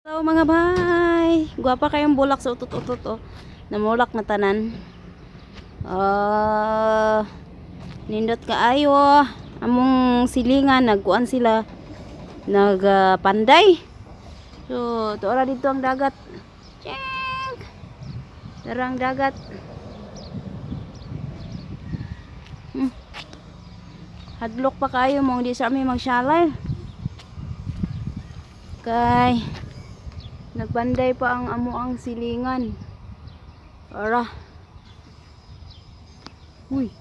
Hello mga bay. Gwapa kayong bulak sa utot-utot oh. Namulak na tanan. Nindot kaayo. Among silingan nagkuan sila, nagpanday. So tuara dito ang dagat. Check. Tara ang dagat. Hadlok pa kayo mong di sa amin magsyalay. Kay nagbanday pa ang amo ang silingan. Ara. Uy.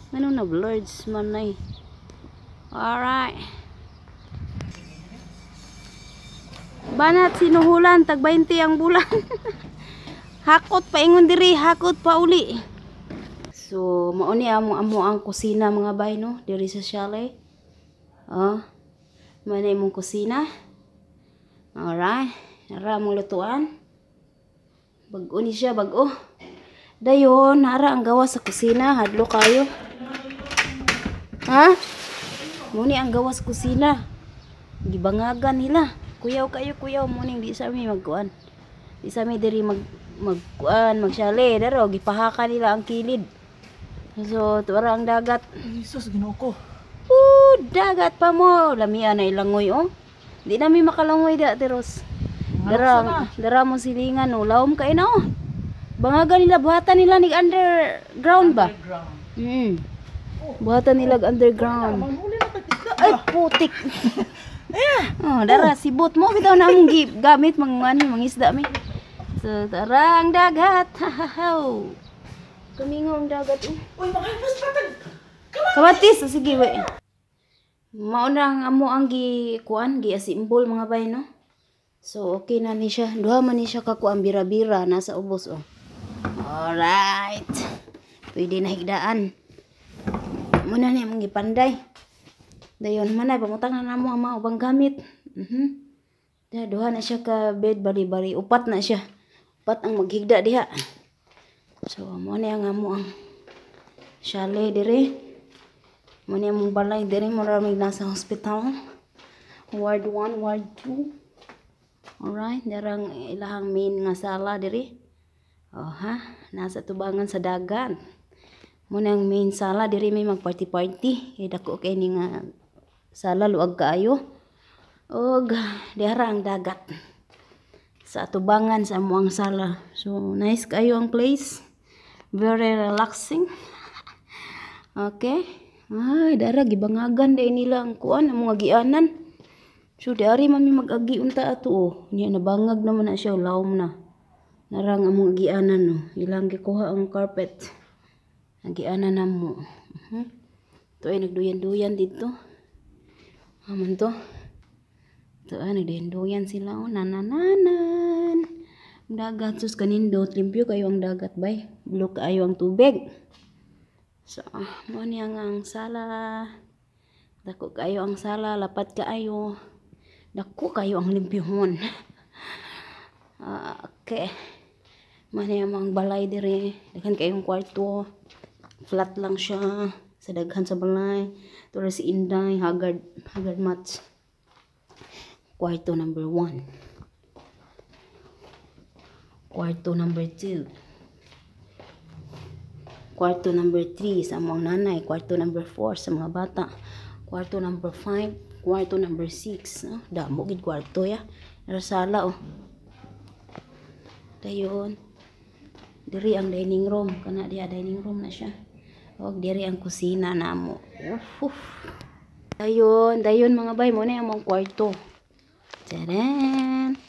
Ano na blurred man nay. Alright. Banat sinuhulan tag 20 ang bulan. Hakot paingon diri, hakot pa uli. So mao ni amo amo ang kusina mga bay no, diri sa chalet. Oh. Mao na imong kusina. Alright. Nara among lutuan. Bag-o ni siya, bag-o. Dayon, nara ang gawas sa kusina, hadlo kayo. Ha? Muni ang gawas kusina. Gibangagan nila. Kuyaw kayo, kuyaw muning di sa mi magkuan. Di sa mi diri magkuan, magsyale, daro gipahaka nila ang kilid. So, tuara ang dagat. Jesus, Ginoo ko. Dagat pa mo. Lamia na ilangoy oh. Di na mi makalangoy da, Teros. Dara, dara mo silingan oh. Lawom kay na oh. Bangagan nila, buhatan nila nig underground ba? Underground. Buhatan nila underground. Manghuli na tag isda. Ay, putik. Oh, dara sibot mo bitaw na among gamit mga ano, mga isda mi. So, tara ang dagat. Hahaw. Kamingaw ang dagat oh. Uy, makahipas pa tag. Kamatis, oh, sige we. Mao na ang amo ang gi kuan, gi asimbol mga bay no. So okay na ni siya. Duha man ni siya ka kuan bira-bira nasa ubos oh. Alright. Pwede na higdaan. Muna ni among gipanday. Dayon man ay pamutang na namo ang mga ubang gamit. Duha na siya ka bed, bali-bali upat na siya. Upat ang maghigda diha. So mo ni ang amo ang chalet dire. Mo ni among balay dire, mura mig nasa hospital. Ward 1, Ward 2. Alright, darang ilahang main nga sala dire. Oh ha, nasa tubangan sa dagat. Mo ni ang main sala dire, may magparty-party. Kay dako kay ni nga sala, luag kaayo. Og dihara ang dagat sa atubangan sa amuang sala. So nice kaayo ang place. Very relaxing. Okay. Ay, dara gibangagan day nila ang kuan among agianan. So diari man mi mag-agi unta ato oh. Nya nabangag naman na siya, lawom na. Narang among agianan no. Ilang gikuha ang carpet. Agianan namo. To ay nagduyan-duyan dito. Aman to. To ay nagduyan-duyan sila oh nanananan. Ang dagat sus kanindot, limpyo kayo ang dagat bay. Blue kaayo ang tubig. So, mo ni ang sala. Dako kayo ang sala, lapat kaayo. Dako kayo ang limpyuhon. Okay. Mo ni ang balay dire. Daghan kayong kwarto. Flat lang siya sa daghan sa balay. Tura si Inday, haggard, haggard match. Kwarto number 1. Kwarto number 2. Kwarto number 3 sa among nanay, kwarto number 4 sa mga bata, kwarto number 5, kwarto number 6. No? Damo gid kwarto ya. Sala oh. Dayon. Diri ang dining room, kana diha dining room na siya. Og diri ang kusina namo. Uf, uf. Dayon, dayon mga bay, mo na among kwarto. Tcharan!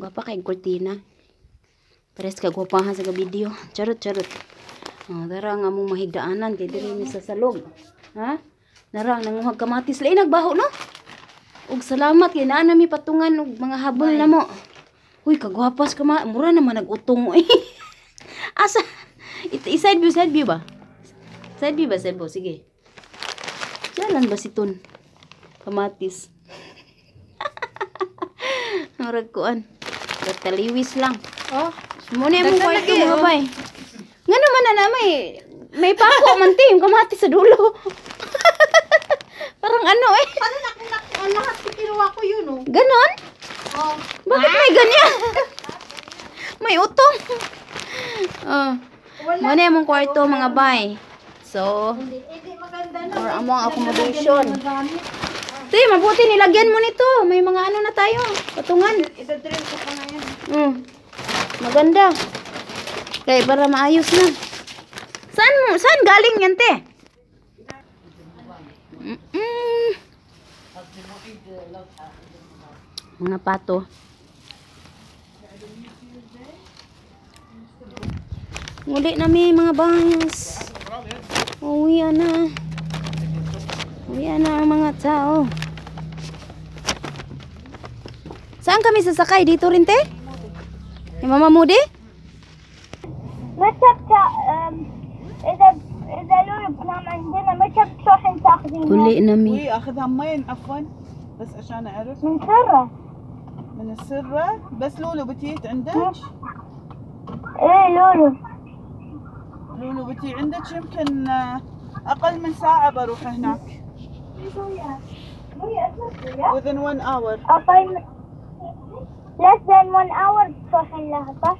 Gwapa kay kurtina. Pares ka gwapahan sa video. Charot, charot. Oh, dara ang among mahigdaanan kay diri mi sa salog. Ha? Nara ang nanguhag kamatis lain nagbaho no. Ug salamat kay naa nami patungan og mga habol namo. Uy, kagwapas ka ma, mura naman nag-utong oy. Asa? I-side view, side view ba? Side view ba, side view? Sige. Jalan ba si Tun? Kamatis. Murag kuan. Taliwis lang. Oh, Muna imong Daghan kwarto lagi, mga oh. bay. Nga naman na may pako man ti, yung kamatis sa dulo. Parang ano eh. Ano na lahat kinuha ko yun oh. Ganon? Bakit may ganyan? May utong. Oh. Mao na among kwarto, mga bay. So, or among accommodation. Te, mabuti nilagyan mo nito. May mga ano na tayo. Patungan. Ito-drill ko pa ngayon. Maganda. Kaya para maayos na. Saan galing yan, te? Mga pato. Muli na mi, mga bangs. Uwi na. Uwi na ang mga tao. Saan kami sasakay? Dito rin, te? Kay Mama Mudi? متى بتا... اذا اذا لولو بتنام عندنا متى بتروحين تاخذينها؟ Uli na mi. وي اخذها منين عفوا؟ بس عشان اعرف. من سرة. من السرة. بس لولو بتيت عندك؟ ايه لولو. لولو بتي عندك يمكن اقل من ساعة بروح هناك. Within one hour. اقل less than one hour بتروحين لها، صح؟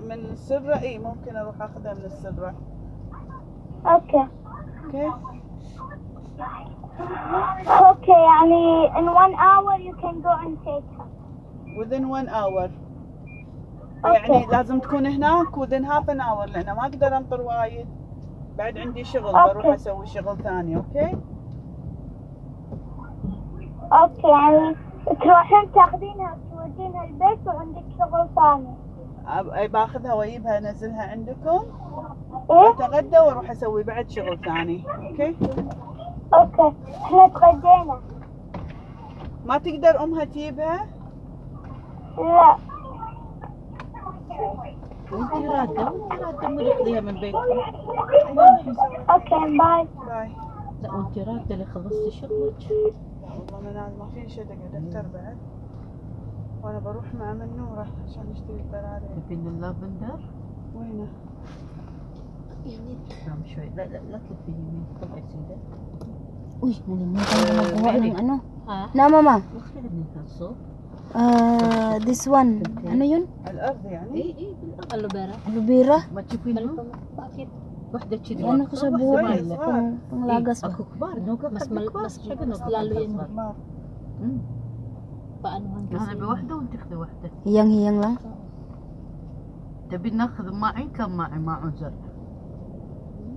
من السرة، اي ممكن اروح اخذها من السرة. okay. okay. okay، يعني in one hour you can go and take her. Within one hour. okay. يعني لازم تكون هناك within half an hour، لان ما اقدر انطر وايد، بعد عندي شغل، بروح اسوي شغل ثاني، okay؟ okay، يعني تروحين تاخذينها وتودينها البيت وعندك شغل ثاني. اي، باخذها واجيبها، انزلها عندكم. ايه. اتغدى واروح اسوي بعد شغل ثاني، okay؟ okay، احنا تغدينا. ما تقدر امها تجيبها؟ لا. وانت راده مو تاخذيها من بيتكم. okay، bye. bye. لا، وانت راده اللي خلصتي شغلك. والله منال ما في شيء، اقعد افتر بعد، وانا بروح مع منورة عشان نشتري البراري. تبين اللافندر؟ وينه؟ نعم شوي، لا لا لا تلفي يمين، طلعي سيده. Uy, nalimutan ko magkuha ng ano. ها؟ Na, mama. وخلي عندنا الصوب. Ah, this one. Ano yun? على الارض يعني. اي اي، بالارض. Aloe vera. Aloe vera? ما تشوفينه؟ Bakit? وحده كذي. Ano ko sa buhok? شوي صغار. Panglagas ba? اكو كبار نوقف. Mas lalo yan. كبار. Paanuhan انا kasi. ابي واحده وانت خذي واحده. Hiyang-hiyang lang. تبين ناخذ ماعين؟ كم ماعي؟ ماعون زرع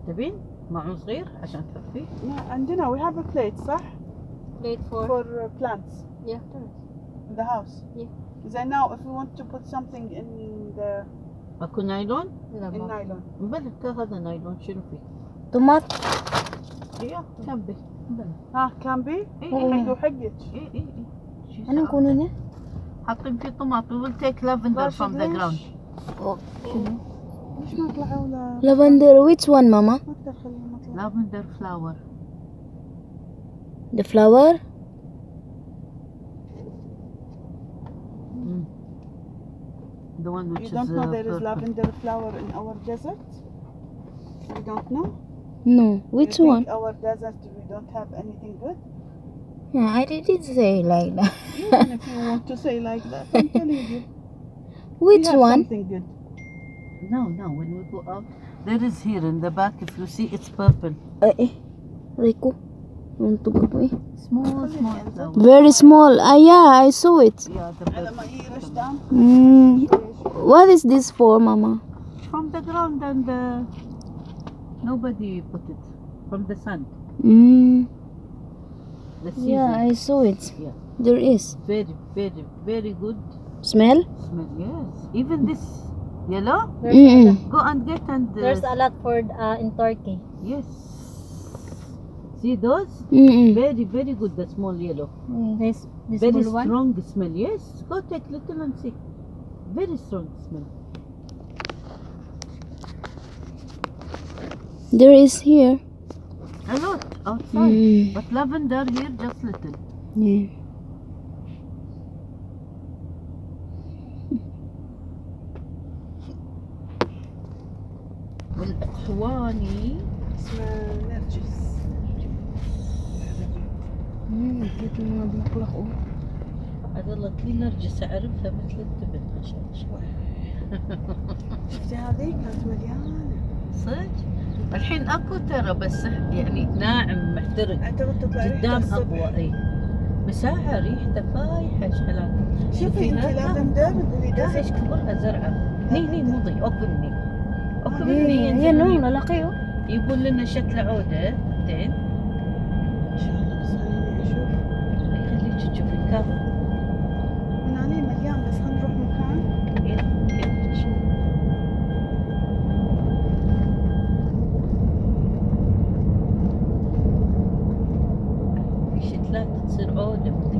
تبين؟ ماعون صغير عشان تحطيه. ما عندنا، we have a plate، صح؟ Plate for? For plants. Yeah. In the house. Yeah. Then now if we want to put something in the اكو نايلون؟ in nylon. بلى، هذا نايلون، شنو فيه؟ Tomat. ايوه، can be، بلى. ها، can be. اي. Oo. اي. حق وحقك. اي. شو Anong kunin niya? حاطين فيه طماط. We will take lavender from the ground. Oh. ليش ما طلعوا لا؟ Lavender. Which one, mama? ما اقدر اخليهم يطلعوا. Lavender flower. The flower? The one which You is don't know there is purple. Lavender flower in our desert? You don't know? No. Which You one? think our desert we don't have anything good? Yeah, I didn't say like that. Even if you want to say like that, I'm telling you. We Which have one? something good. No, when we go out, there is here in the back. If you see, it's purple. Ay, eh. Aray ko. Untog ko po eh. Small, small flower. Very small. Ah, yeah, I saw it. Yeah, the على purple. ما يرش دام. What is this for, mama? From the ground and nobody put it from the sand. The season. Yeah, I saw it. Yeah. There is. Very, very, very good Smell? Smell. Yes. Even this yellow. Go and get and There's a lot for in Turkey. Yes. See those? Very, very good. The small yellow. This Very small one. Strong smell. Yes. Go take little and see. Very strong smell. There is here. A lot outside. But lavender here just little. Yeah. والأقحواني. اسمه نرجس. Cute ng mga bulaklak, oh. عاد والله كل نرجس اعرفها مثل التبن عشان شفتي هذه كانت مليانه. صدق الحين اكو ترى، بس يعني ناعم محترق. اعتقد تطلع ريحته قدام الصبح. اقوى. اي مساحه ريحته فايحه شحالات. شوفي انت لافندر قولي لا ايش دزق. كبرها زرعه. هني هني مضي اوكي مني اوكي مني. Yan ينزل oh, هني. lalaki oh. يقول لنا شتله عوده زين. ان شاء الله، بس خليني اشوف. يخليك تشوفين كم. من عليه مليان، بس خلينا نروح مكان. يلا، كيفك. في شتلات تصير عوده مضي.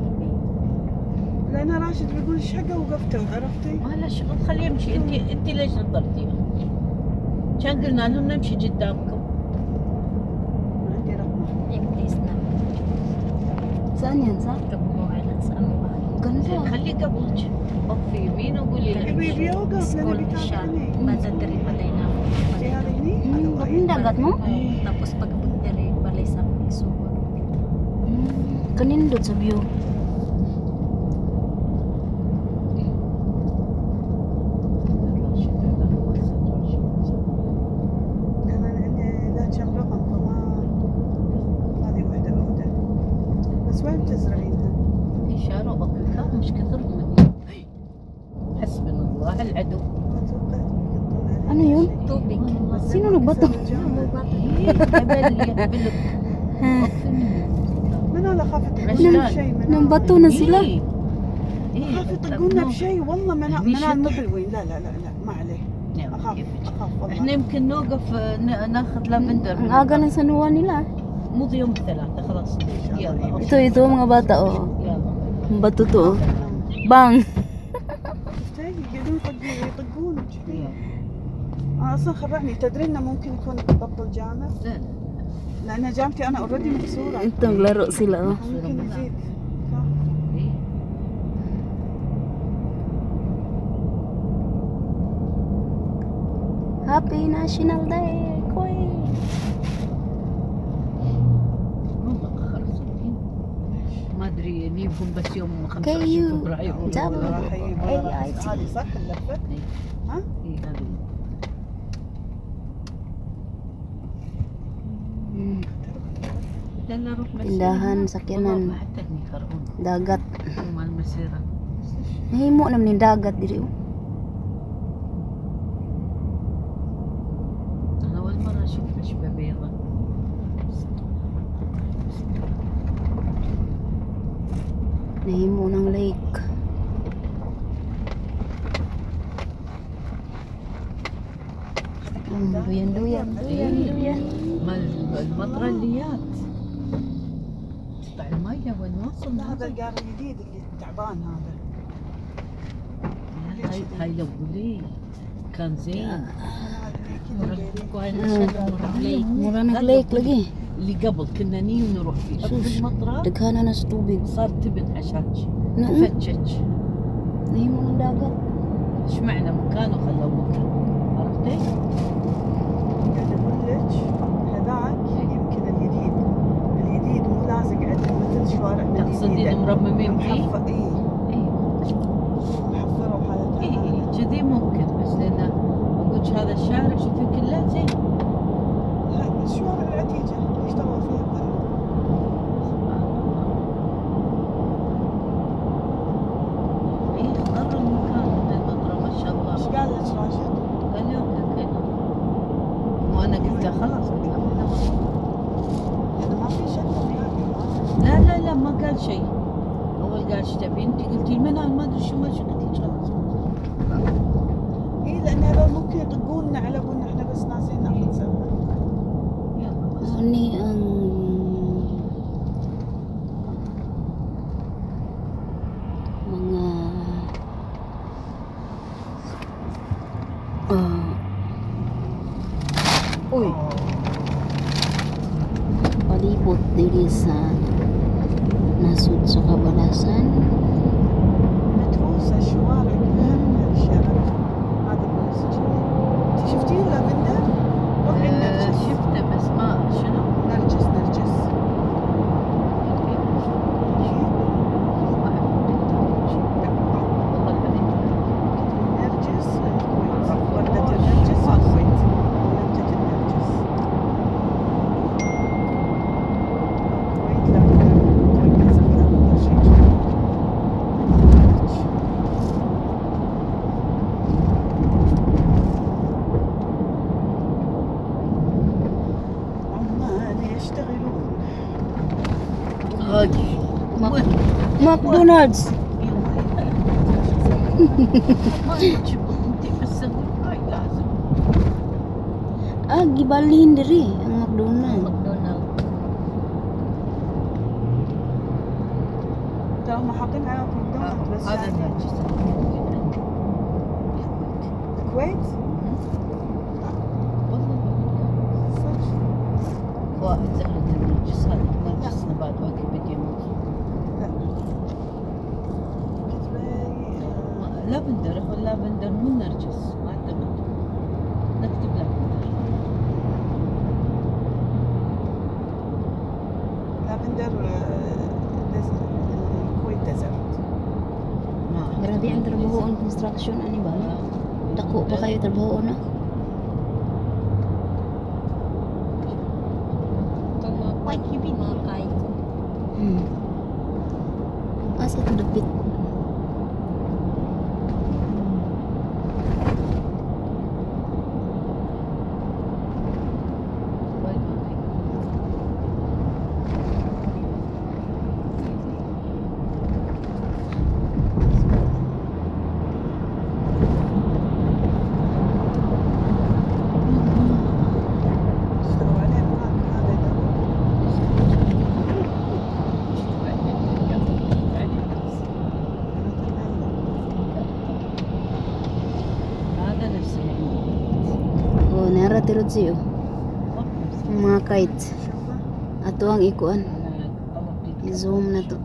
لان راشد بيقول ايش حقه وقفته، عرفتي؟ ما له شغل، خليه يمشي. انت ليش نطرتيهم؟ كان قلنا لهم نمشي قدامكم. ما عندي رقمه. Yung place na Saan yan? Sa? kabubuhay sa Amuan. Ganda. زين خليه قبلك، وقفي يمين وقولي له يبي امشي. يبي يوقف لانه School siya. بيتابعني. Basta diri balay na ako. شفتي هذا هني؟ هذا وايد. Ang dagat mo? Oo, tapos pag-abot diri balay sa Isuod. Kanindot sa view. انا عندي لا كم رقم، فما هذه واحده عوده، بس وين بتزرعينها؟ اشاره وكان مش كثرهم هني. حسبنا الله العدو. ما توقعت بيقطون علينا Ano yun? شيء. Tubig. بس Sino لما nagbato? كسروا الجامع. إيه، هبل يهبلك. وقفي مني. من انا اخاف يطقونا عشان. بشيء من Nambato na sila. إيه. إيه. اخاف يطقونا بشيء والله. هني منال مو شطب. حلوين. لا لا لا لا، ما عليه. نعم، اخاف. كيفك. اخاف والله. احنا يمكن نوقف، ناخذ لافندر. Ang aga ng sanuan nila. مو يوم الثلاثاء خلاص. يلا أوكي. Ito, ito mga bata oh. يلا. Ang bato to oh. Bang! شفتي يقعدون يطقون كذي. يلا. انا اصلا خرعني، تدري انه ممكن يكون بطل جامع؟ لا لا. لان جامعتي انا already مكسوره. Ito, naglaro sila oh. ممكن يزيد. إيه. Happy National Day, Kuwait! والله قهر صدقين، ما ادري نجيبهم بس يوم 25 KU فبراير ولا W. ولا. راح يجيب A I T. هذه صح اللفه؟ إيه. ها؟ إيه، هذه. لا لا روح مسيرة. Tindahan, والله sakyanan, ما حتى هني يخرعون. Dagat. مال المسيرة. Nahimo naman yung dagat diri oh. أنا أول مرة أشوف عشبة بيضة. Nahimo ng lake. Duyan, duyan, duyan, duyan. مال المطرة اللي جات تطلع المية وين واصل. لا، هذا القار الجديد اللي تعبان هذا. هاي لو لي كان زين. انا هذا كذا قايلين. Lake. Mura nag lake lagi. اللي قبل كنا ني ونروح فيه عقب المطرة Daghan na sa tubig. صار تبن حشاش. Noo, تفتشش. nahimo ng dagat. ايش معنى مكان وخلوا مكان، عرفتي؟ قاعد اقول لك هذاك يمكن الجديد، الجديد مو لازق عندنا مثل شوارعنا. تقصدين الجديدة. مرممين فيه؟ محفر، اي. اي. محفره وحالتها. اي اي، كذي ممكن، بس لان اقول لك هذا الشارع شوفي كله زين. هاي الشوارع العتيجه اللي اشتغلوا فيها قريب. اي، خضر المكان من المطرة ما شاء الله. ايش قال لك راشد؟ قال لي okay okay، وانا قلت له خلاص، قلت له ما لانه ما في شكل هناك. لا لا لا، ما قال شيء. اول قال ايش تبي؟ انت قلتي المنال ما ادري شو ما شو، قلت لك خلاص. اي، لان هذول ممكن يطقونا على ابونا، احنا بس نازلين ناخذ سفره. يلا بس. Ani ang mga Uy. Palibot diri sa nasod sa Kabalasan. متروسه الشوارع كلها من الشارع هذا البنفسجي. انت شفتيه لافندر؟ روحي النرجس. شفته بس ما شنو؟ نرجس نرجس. ما أعرف. McDonald's. ما تشوف انت بس هاي لازم. Ah, gibalhin diri ang McDonald's. McDonald. ترى هم حاطين علامة ماكدونالدز بس هذا يعني النرجس. الكويت. والله. صدق؟ فوائد زهرة النرجس، هذا نرجس نبات ويكيبيديا موجود. لا، كتبي. لافندر، هو اللافندر مو النرجس، ما اعتقد. نكتب لافندر. لافندر الكويت desert. ما Grabe ang trabaho on construction ani ba? Dako pa kayo trabaho na. Itong mga kite. Asa to dapit? وايد ما في. اشتغلوا عليه هناك، هذا يدور. هذا نفس اللي عندي. Oh, nara tirod siyo. Ang mga kite. شوفه. Ato ang ikuan. I-zoom na to.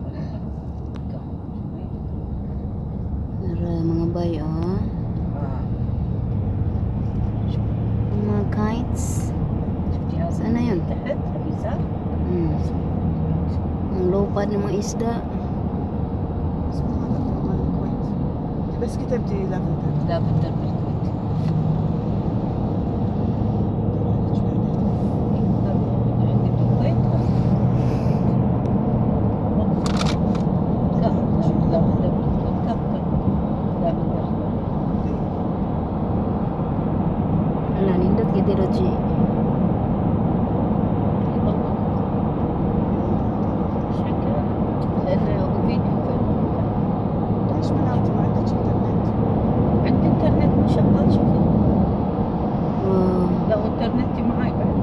Nara mga bay oh. Ang mga kites. Sana yun? تحت اليسار. Ang lupad ng mga isda. بس مو هذا مال الكويت، انت بس كتبتي لافندر. لافندر بالكويت. طلع لك بعدين. عندي بالكويت. لافندر بالكويت، كم كم لافندر. Ala, nindot kay tirod siya. لانه هو فيديو فيلم. ليش منامتي؟ ما عندك انترنت؟ عندي انترنت مشغل، شوفي. Wow. لو انترنتي معاي بعد.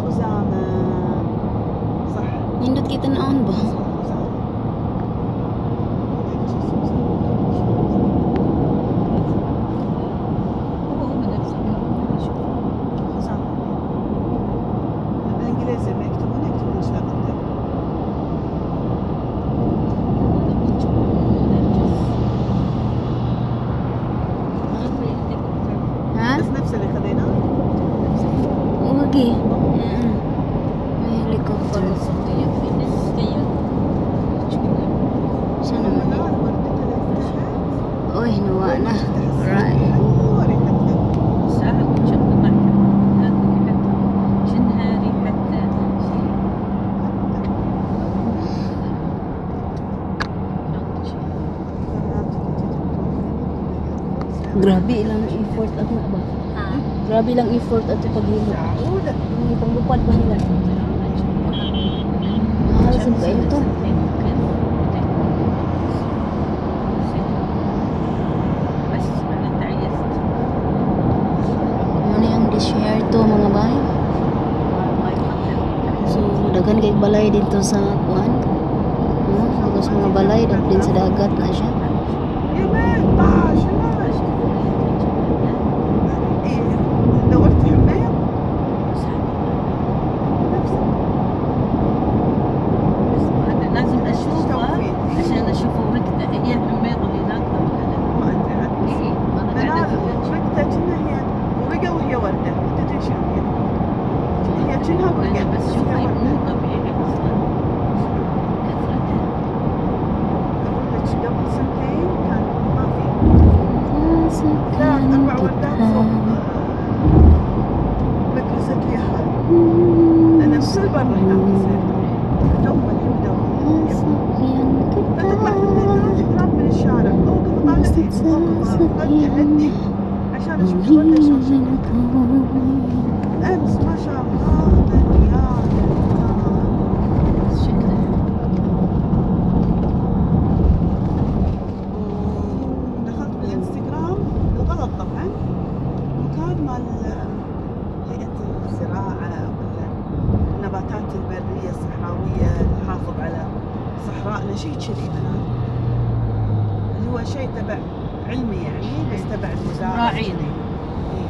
خزامة، صح. Nindot kay tan-awon ba? اسمه خزامة. هو هو نفسه، شوف. خزامة بالانجليزي لما يكتبون يكتبون لافندر. نرجس. Ha? بس نفس اللي خذيناه. Lagi. May helicopter. والله صوتية في ناس. Saan naman لا eh? الوردة اللي فتحت. Uy, nawa na. Right. حلوة ريحتها. ساعة كنت ريحتها كأنها ريحة شيء. Grabe ilang effort at na ba? Ha? Grabe lang effort at paghimo. معقولة؟ Yung panglupad pa nila. Mahal sa kayo to. بس انا تعيست. Ano yung disyerto mga bay? So, daghan kay balay dito sa kuan. No? Tapos mga balay din sa dagat na siya. يا بنت طاش. ايه، دورت حمام نفسه. بس انا لازم اشوفه توفيق. عشان اشوف ورقته، هي الحميض اللي هناك ولا لا؟ ما ادري عاد. ايه، انا قاعده منال اقول لك. ورقتها كأنها هي ورقة وهي وردة، ما تدري شنو هي. هي كأنها ورقة. بس هي شوفي، وردة. مو طبيعي اصلا كثرتها. أقول لك قبل سنتين كان ما في ثلاث أربع وردات فوق مدرسة اليهال. أنا بكل برا هناك يصير دوم، الحين دوم فتطلع في البيت تراب من الشارع، أوقف أطالع فيه، أوقف أهدي. عشان اشوف شلون شلون شكلها. امس ما شاء الله مليان. بس شكله ودخلت بالانستغرام بالغلط طبعا، مكان مال هيئة الزراعة ولا النباتات البرية الصحراوية تحافظ على صحرائنا، شيء كذي أنا اللي هو شيء تبع علمي يعني، بس تبع الوزارة. راعينا. إيه.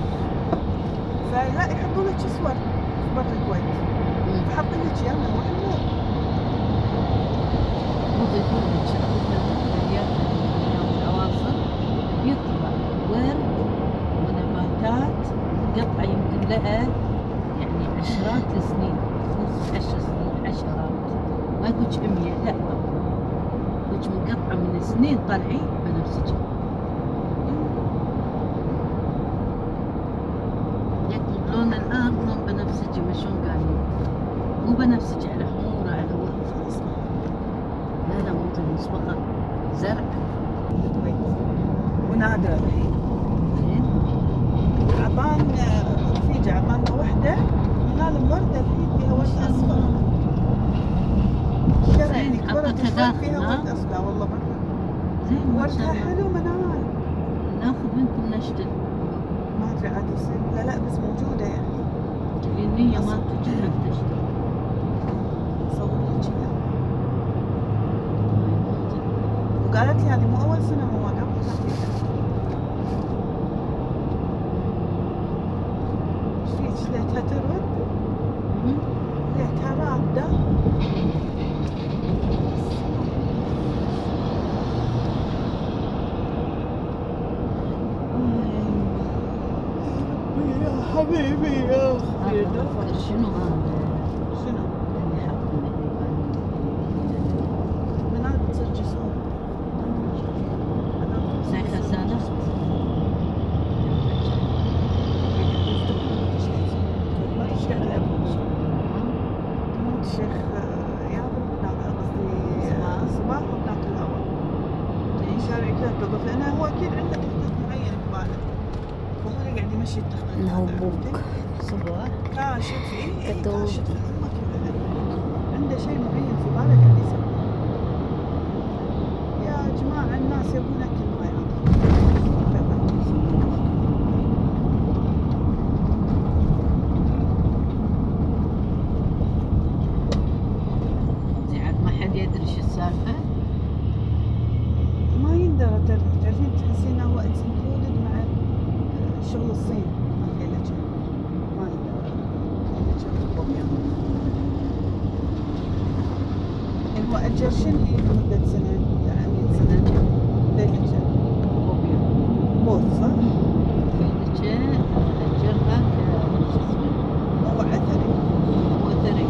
فلا يحطوا لك صور في بر الكويت، فحاطين لك اياه من واحد نور. مو يقول لك العواصف يطلع ورد ونباتات قطعة يمكن لها يعني عشرات السنين، 15 سنين، عشرات، ما يقولك 100، لا طبعا يقولك من قطعة من سنين طالعين بنفسجي. يقلب لون الأرض لون بنفسجي، ما شلون قالوا مو بنفسجي، على حمورة على ورد. لا لا مو مسبقة زرع. الكويت ونادرة الحين. زين. عطان رفيجة عطانا وحدة منال الوردة الحين فيها ورد أصفر. الشرع يعني زين، كبرت حطتها شوي داخل، فيها ها؟ ورد أصفر والله برا. زين ما شاء وردها الله. حلو منال. ناخذ منكم نشتل. ما أدري عاد يصير لا لا بس موجودة يعني. النية ما تجي حق تشتري. صور لك إياها. وقالت لي هذه مو أول سنة، ماما قبل كان فيها. إيش فيك ليتها ترد؟ ليتها رادة. يا حبيبي يا أخي. شنو هذا؟ شنو؟ اللي حاطينه منال بتصير جسور. ساعة سنة. ما ادري ايش قاعد يلعبون. موت الشيخ يابر قصدي صباح وبناكل هوا. شارع كذا توقف لانه هو اكيد عنده تخطيط معين في باله. فهو اللي قاعد يمشي التخطيط هذا، Nahubog. عرفتي؟ صباح. كاشف اي كتو. كاشف في الامه كذا، عنده شيء معين في باله قاعد يسويه. يا جماعه الناس يبون اكل ما يعطون. زين عاد ما حد يدري شو السالفة. ما يندرى، تعرفين تحسين انه هو it's included مع شغل الصين ما في له شيء. ما يندرى. يعني هو اجر شنو لمدة سنة يعني 100 سنة فيلتشر both صح؟ فيلتشر أجرها شو اسمه؟ موقع اثري. مو أثري.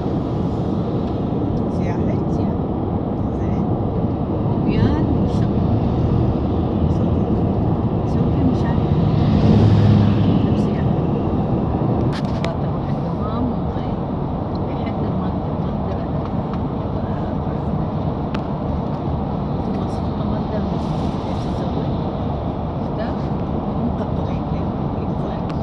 سياحي. سياحي. زين. وبيان وسوق. صدق. سوي فيه مشاريع. سياحة. اروح الدوام وغير لحد ما تقدر ثم صفقة ما اقدر ايش اسوي؟ افتح مقطعين. صح.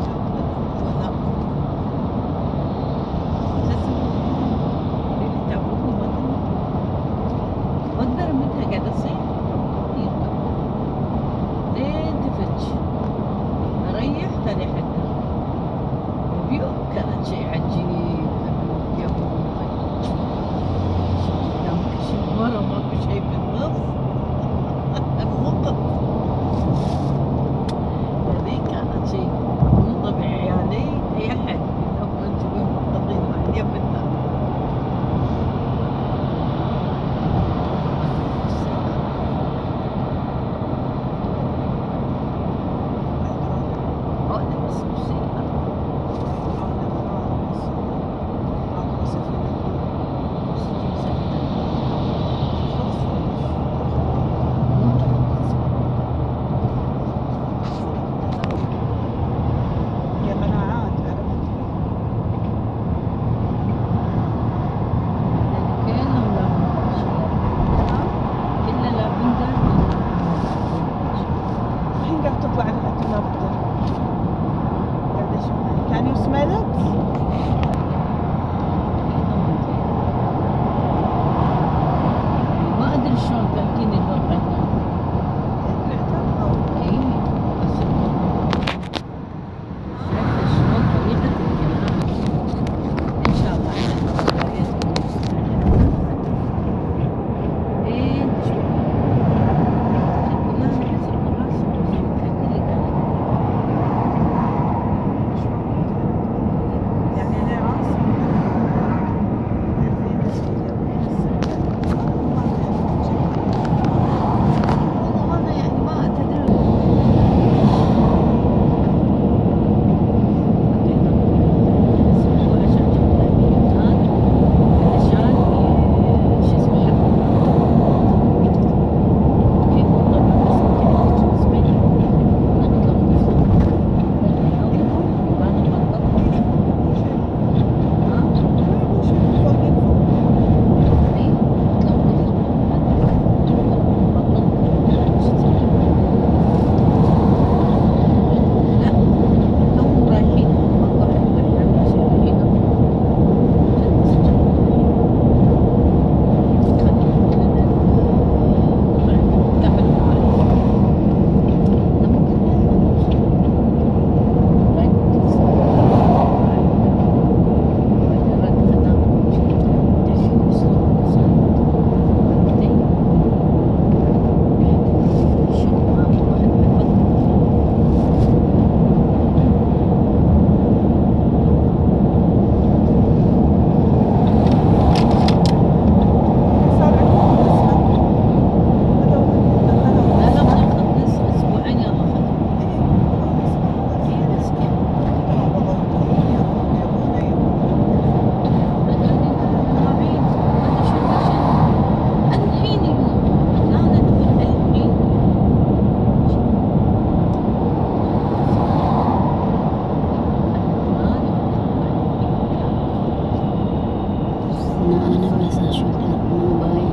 Naa na ba sa syudad mga bay?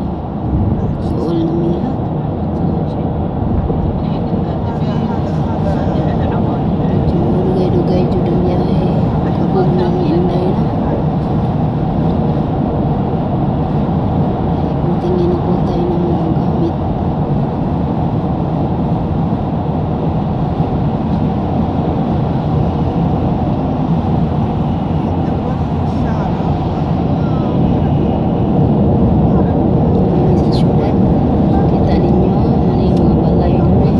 Suol na mi. لا طبعا تسوي شيء. الحين هذا الهاتفين هذا عندي هذا على عوائل بعد. Medyo dugay-dugay jud ang biyahe. Kabog na ni Inday na. Ay, kung tingin ako tayo ng mga gamit. دورت الشارع. Naa sa syudad. Kita ninyo, ano yung mga balay diri.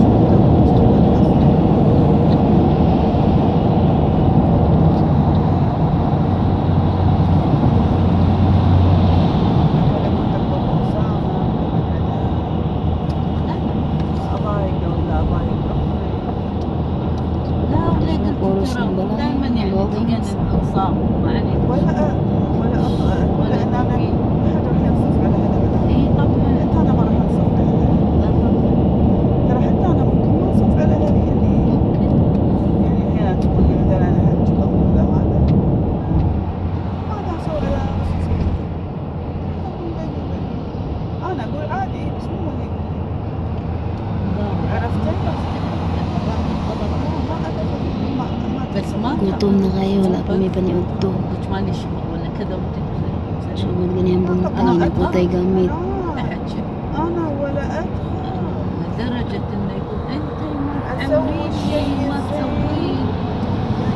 لا ولا Ano, قلت puros ترى ng balay, دائما يعني buildings. تلقى الانصاف ما عليك. ولا ولا ولا ان انا احد راح ينصف على هذا. اي طبعا. حتى انا ما راح انصف على هذا. لا طبعا. ترى حتى انا ممكن ما انصف على هذه يعني. ممكن. يعني احيانا تقول لي مثلا هالجبل ولا هذا هذا اسوي على قصص بيني وبينك. انا اقول عادي، بس مو هو اللي يقول. عرفتي؟ ما ادخل ما بس ما Gutom na kayo, wala pa may paniudto. قلت مالي شغل ولا كذا وتدخل. Sugod gani ang buntag, naputay gamit. تحكي. انا ولا ادخل. لدرجة انه يقول انت ما أسوي تعملين شيء شيء ما زين. تسوين.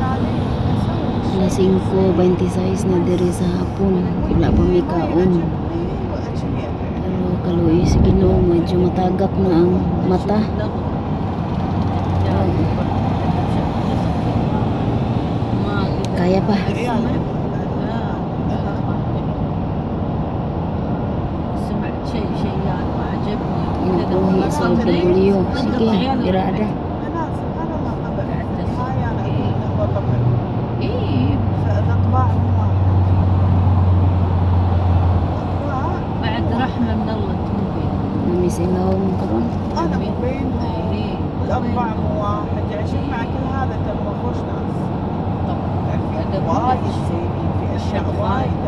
يعني اسوي Alas 5:26 na diri sa hapon. Wala pa may kaon. Pero kaluoy sa Ginoo, medyo matagak na ang mata. Kaya pa. سمعت شيء شيئات ما عجبني. Inuuhi sa orgulyo. Sige, irada. انا سبحان الله طبع هاي، انا اقول انه هو طبع. اي. فالاطباع مو واحد، الاطباع بعد رحمة من الله تموين. Nami sa ilawom karon. انا مو بينهم. اي. والاطباع مو واحد، يعني شوف مع كل هذا ترى ما خوش ناس. طبعا. تعرفين وايد زينين في اشياء وايد.